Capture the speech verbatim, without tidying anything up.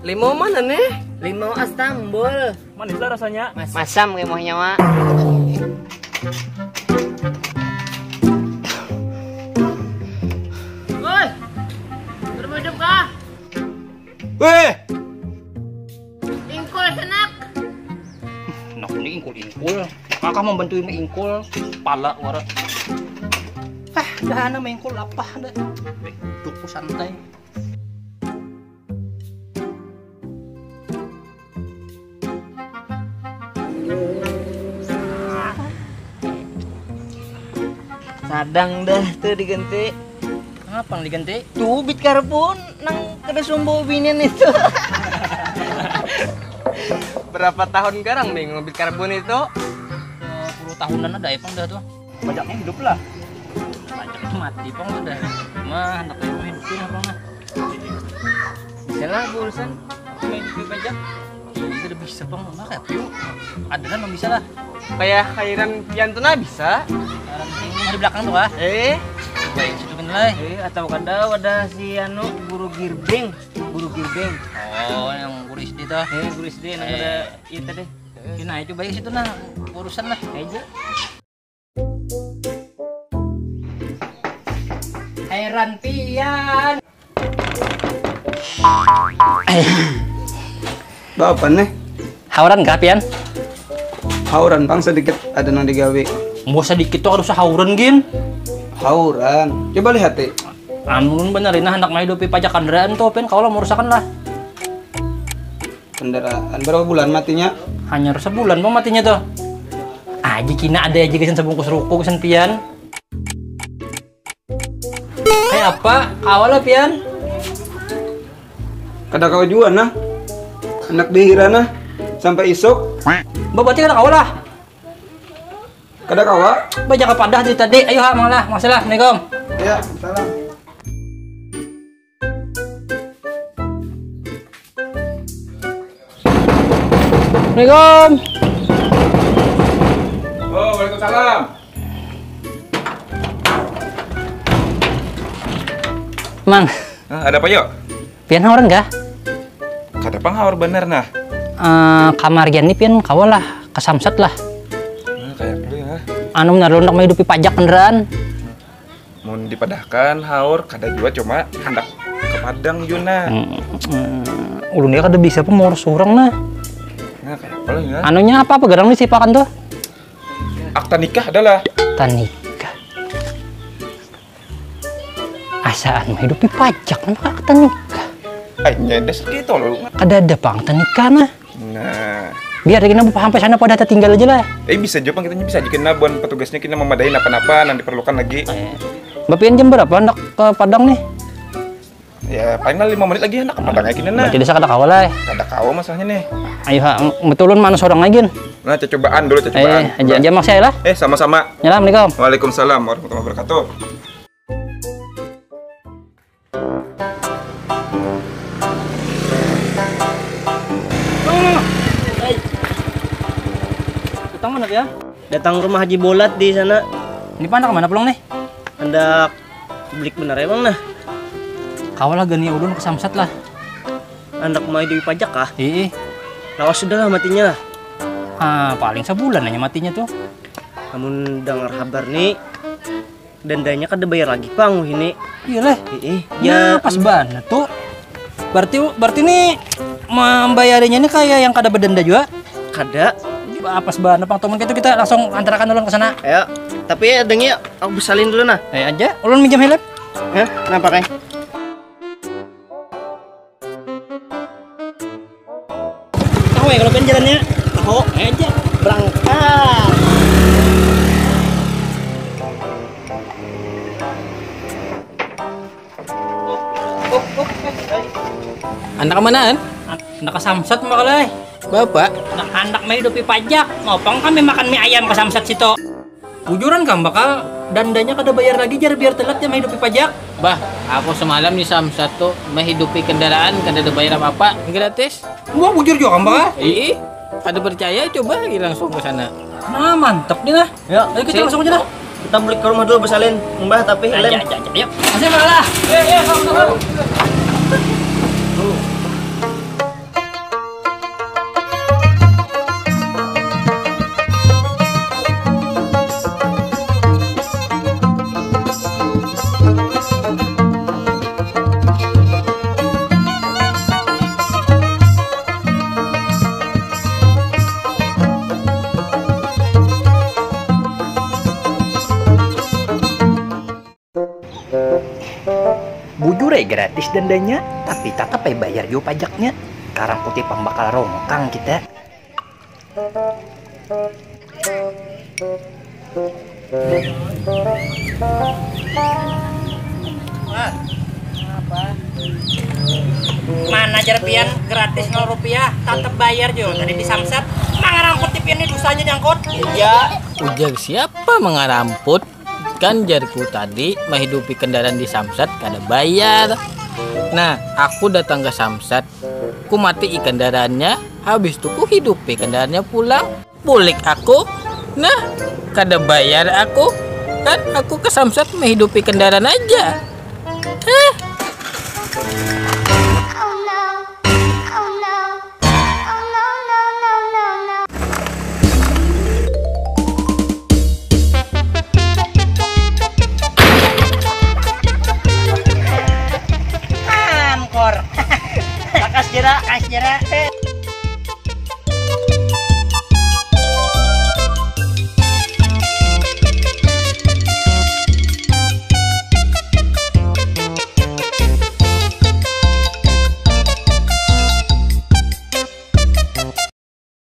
Limau mana nih? Limau Astambul. Manis lah rasanya. Masam kayak mau nyawa. Woi, berbujuk kah? Weh, ingkul senak. Nak ini ingkul-ingkul. Kakak mau bantuin ingkul. Pala wara. Ah, dah ana mengkul apa dah. Duduk santai. Sadang dah tuh diganti. Apa yang diganti? Tuh bit karbon nang kada sumbu binian itu. Berapa tahun garang nih ngubit karbon itu? Dua puluh tahunan ada ya pang dah tuh. Pajaknya hidup lah. Pajak mati pang udah. Mah hendak yang hidup apa mah? Bisa lah urusan. Main hidup pajak. Ini udah bisa pang mah kayak piu. Ada lah nang bisa lah. Kayak kairan pian tuh nah bisa. Sekarang ini di belakang tuh ah. Eh, baik situ kan lah. Eh, atau kada wadah si anu guru girbing, guru girbing. Oh, yang guru S D tuh. Eh, guru S D nang ada itu deh. Ini aja baik situ nah urusan lah. Aja. Heran pian. Bapak nih, hauran kah pian? Hauran pang sedikit ada nang digawe. Mau sedikit tuh harus hauran gin. Hauran. Coba lihat eh. Anu bener ini hendak menghidupi pajak kendaraan tuh pian kalau merusakan lah. Kendaraan berapa bulan matinya? Hanya sebulan bang matinya tuh. Aji kina ada aja kesan sebungkus ruko kesan pian. Kayak apa? Awalnya pian. Kada kau jua nah. Anak dihira nah. Sampai isuk. Bapak berarti kada kau lah. Kada kawa. Bajaga padah dari tadi. Ayo ha, mangalah. Masalah. Assalamualaikum. Ya, salam. Assalamualaikum. Oh, waalaikumsalam. Mang. Hah, ada apa yuk? Pian hauran kah? Kada pang haur bener nah. Uh, kamarian ni pian kawa lah, kasamsat lah. Nah, kayak perlu ya. Anu benar lu nak menghidupi pajak kendaraan. Mun dipadahkan haur kada jua cuma handak ke Padang juna. Hmm, hmm. Ulun ya kada bisa pun mau orang nah. Nah, kayak apa ya? Anunya apa apa garang ni sipakan tuh? Akta nikah adalah. Akta nikah. Asaan mah hidup di pajak nang kada nikah. Ai nyada segitu loh. Kada ada pang tanikah nah. Nah. Biar kena sampai sana pada tertinggal aja lah. Eh bisa juga kita bisa aja kena buat petugasnya kita memadahi apa-apa yang diperlukan lagi. Eh. Bapian jam berapa hendak ke Padang nih? Ya paling lah lima menit lagi hendak ke Padang lagi nah. Berarti desa kada kawa lah. Eh. Kada kawa masalahnya nih. Ayo ha, betulun mana seorang lagi. Nah, cobaan dulu, cobaan. Eh, aja aja maksudnya lah. Eh, sama-sama. Assalamualaikum. Waalaikumsalam warahmatullahi wabarakatuh. Datang mana ya? Datang rumah Haji Bolat di sana. Ini pandak mana pulang nih? Hendak belik benar emang nah. Kawalah gani ulun ke Samsat lah. Anak mai duit pajak kah? Ih. Lawas sudah lah matinya lah. Ah, paling sebulan aja matinya tuh. Namun dengar kabar nih, dandanya kada bayar lagi pang ini. Iya lah. Ih, ya pas banget tuh. Berarti berarti nih membayarinya nih kayak yang kada berdenda juga. Kada. Apa sebenarnya pang temen itu kita langsung antarakan ulun ke sana. Ya, tapi ya dengi aku besalin dulu nah. Eh aja, ulun minjam helm. Ya, kenapa kayak? Tahu ya kalau jalannya? Tahu. Aja. Berangkat. Anak kemanaan? Anak ke Samsat makalai. Bapak? Anak anak mah hidupi pajak. Mau pang kami makan mie ayam ke Samsat situ. Bujuran kam bakal dandanya kada bayar lagi jar biar telat ya menghidupi pajak. Bah, aku semalam di Samsat tuh menghidupi kendaraan kada ada bayar apa-apa. Gratis. Wah, bujur juga kam bakal. Ih, kada percaya coba lagi langsung ke sana. Nah, mantap nih lah. Ya, ayo kita langsung aja lah. Kita beli ke rumah dulu besalin mbah tapi helm. Aja, aja, aja. Yuk. Masih malah. Iya, iya, kamu tahu. Is dendanya, tapi tatap ai bayar jua pajaknya. Karang putih pambakal rongkang kita. Mana jar pian gratis nol rupiah, tatap bayar jo tadi di Samsat. Mangaramput ti pian ni dusanya nyangkut. Iya. Ujar siapa mangaramput? Kan jarku tadi mahidupi kendaraan di Samsat kada bayar. Nah, aku datang ke Samsat, ku mati i kendaraannya, habis tu ku hidupi kendaraannya pulang. Bulik aku, nah, kada bayar aku, kan aku ke Samsat mahidupi kendaraan aja. Eh. Angkor. Bakas jera, kas jera.